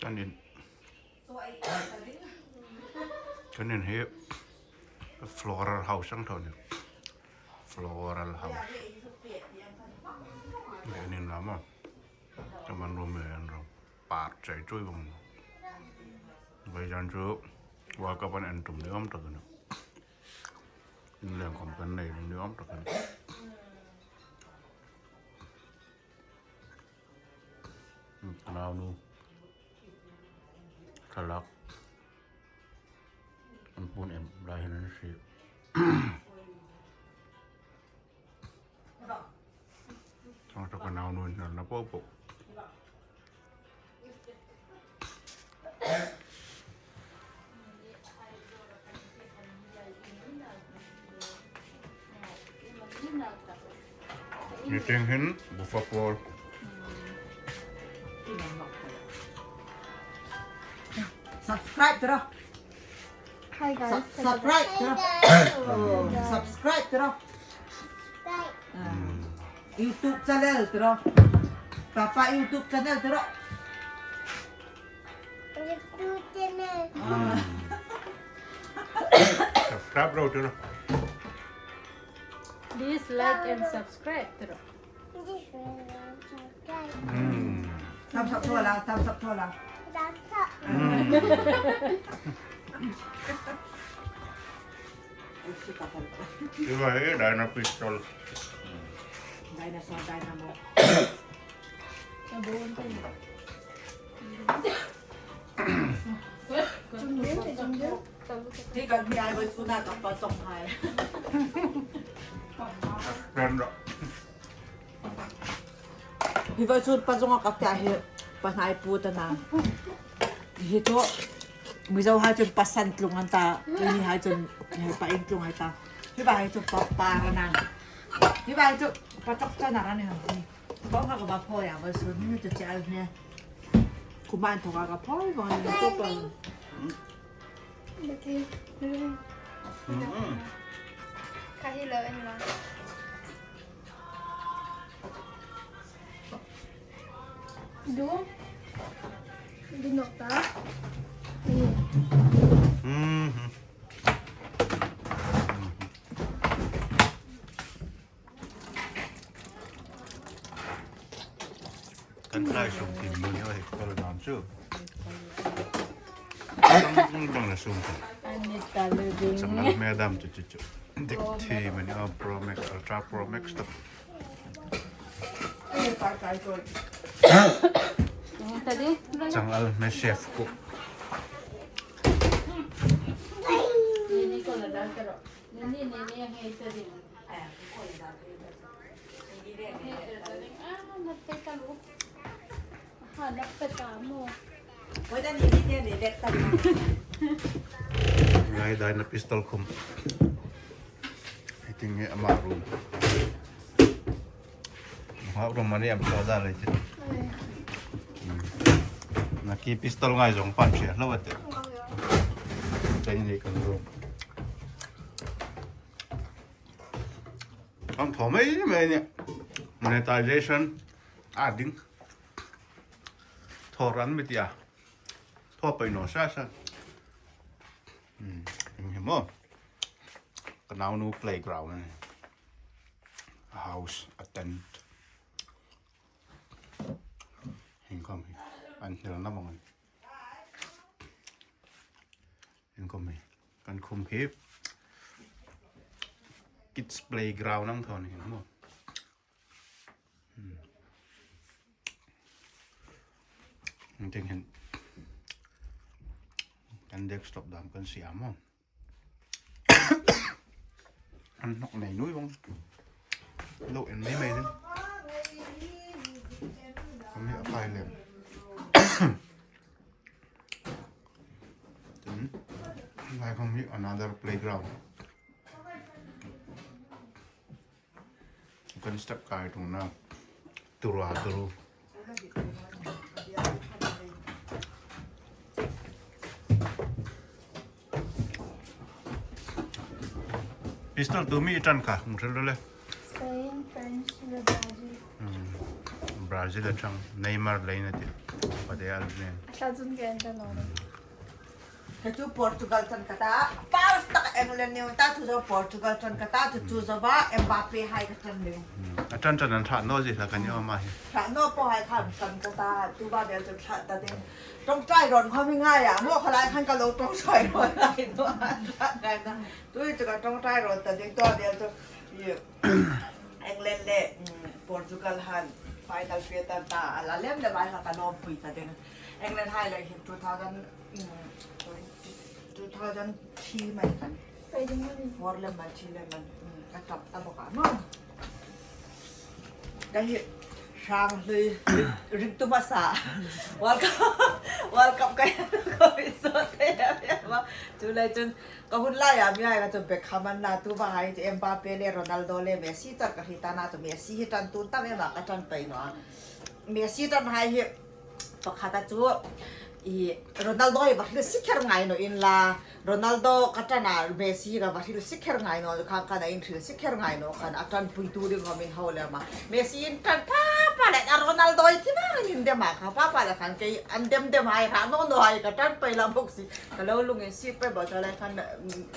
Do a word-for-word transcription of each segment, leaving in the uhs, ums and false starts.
Kan in, kan in hi floral house ang tho ni. Floral house. Kan in lama. Kan man room e an room. Par chai chui bang. Vai jan chu wa ka pan an tum ni om tak ni. In leng khom kan nei ni om tak ni. Ka naunu thlalak an pun em lai hin an si. Thang tak ka naunu in na po po. Ni ting hin, bufa por. Subscribe tiro. Hi guys. Subscribe tiro. Subscribe tiro. YouTube channel tiro. Papa YouTube channel tiro. YouTube channel. Subscribe ro tiro. Please like and subscribe tiro. Thumbs up tho la, thumbs up tho la. Iwa e dinosaur. Dinosaur, dino. Hi kan mi ai voi suna ka pa song hai. Hi voi sun pa song ka ta hi pa nai pu ta na. Hi to Mizo hai chun pa san tlung an ta. Ini hai chun pa in tlung hai ta. Hi vai chu pa pa na. Hi vai chu pa chok cha na ra ni. Bawng kha ka va phawi a, va sun ni chu chial ni. Kuman thaw ka phawi bawng ni to pa. Kha hi lo en la. Du. Du nok ta. Kan tlai sum tim mun hi kol dam chu. Kan bang la sum tim. Ani ta le ding. Chang al me dam chu chu chu. Dik thi mani a Pro Max, Ultra Pro Max ta. Ani ta ding. Chang al me chef cook. Ni ni ko la dal ta ro. Ni ni ni ni ang hei ta ding. Ngai dai na pistol khum. Hiting nge ama room. Ha room ani am so da le ti. Na ki pistol ngai zong pan che lo ate. Tei ni kan room. Kan thaw mei mei ni. Monetization a ding. Thaw ran mi tia. Thaw pei naw sa sa. Hmm, eng hi maw. Ka naunu playground a ni. A house, a tent. Hieng khom hi. An hnel na mawng a ni. Hieng khom hi. Kan khum khi kids playground ang thaw ni hi maw. Hmm. Hieng hin. Kan desktop dam kan siam maw. An hnawk nei nuoi vong. Lo en mei mei ding. Khom hi a fai lem. Tin, lai khom hi another playground. Kan step kai tung na. Turu a turu. Pistol tu mi tan ka, hung thel le. Spain, France, le Brazil. Hmm. Brazil a chang, Neymar le na ti. Padel nen. Ka chun ke an ta no. Ka chu Portugal tan ka ta. First tak England ni ta, chu zo Portugal tan ka ta, chu chu zo ba Mbappe hai ka tan le. A tan tan an tha no ji la ka ni ma hi. Tha no po hai khan tan ka ta, tu ba bel chu tha ta ding. Tong tai ron kha mi ngai a. Mo kha lai khan ka lo tong tai ron lai no. Tha ngai na. Tu chu ka tong tai ron ta ding to bel chu. England le Portugal han final fe ta ta, a la lem le mai ha ka lawmpui ta ding. England hai le hi two thousand, two thousand three mai kan. Four le man, three le man, ka tap ta bawk a no. Ka hi sang hlui ring tu masa. World Cup, World Cup ka ko so te ya ma. Chu lai chun ka hun lai a mi hai ka chu Beckham an na, tu ba hai chu Mbappe le Ronaldo le Messi tar ka hi ta na, chu Messi hi tan tu ta me ma ka tan pai no. Messi tan hai hi pakhat a chu i Ronaldo hi va hril si kher ngai no in la, Ronaldo ka tan a, Messi ka va hril si kher ngai no khan, khan a in hril si kher ngai no khan a tan pui tu ding ho min ho le ma. Messi in tan pa pa le a Ronaldo hi ti ma in dem a kha pa pa le khan kei an dem dem hai kha no no hai ka tan pai la bok si. Ka lo lung in si pai ba ta lai khan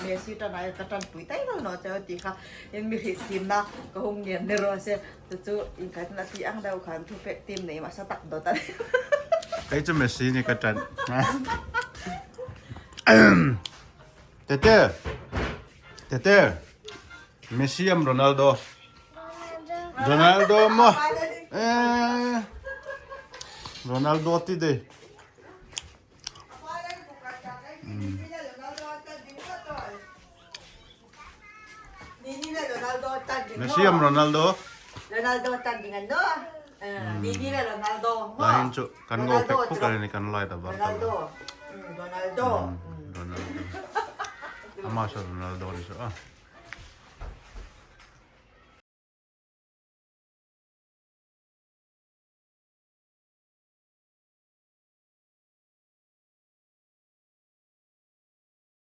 Messi tan hai ka tan pui tai no che ti kha. In mi hriet tim na ka hung ngen ni ro se. Chu chu in ka na ti ang dau khan thu pek tim nei ma sa tak do ta. Kei chu Messi ni ka tan. Tete. Tete. Messi am Ronaldo. Ronaldo mo. Eh. Ronaldo ti de. Messi am Ronaldo. Ronaldo tan ding an no. Ni ni le Ronaldo. La hin chu kan ngo pek puk a ni kan lai ta ba. Ronaldo. Ronaldo. Ronaldo. Ama sa Ronaldo ni so.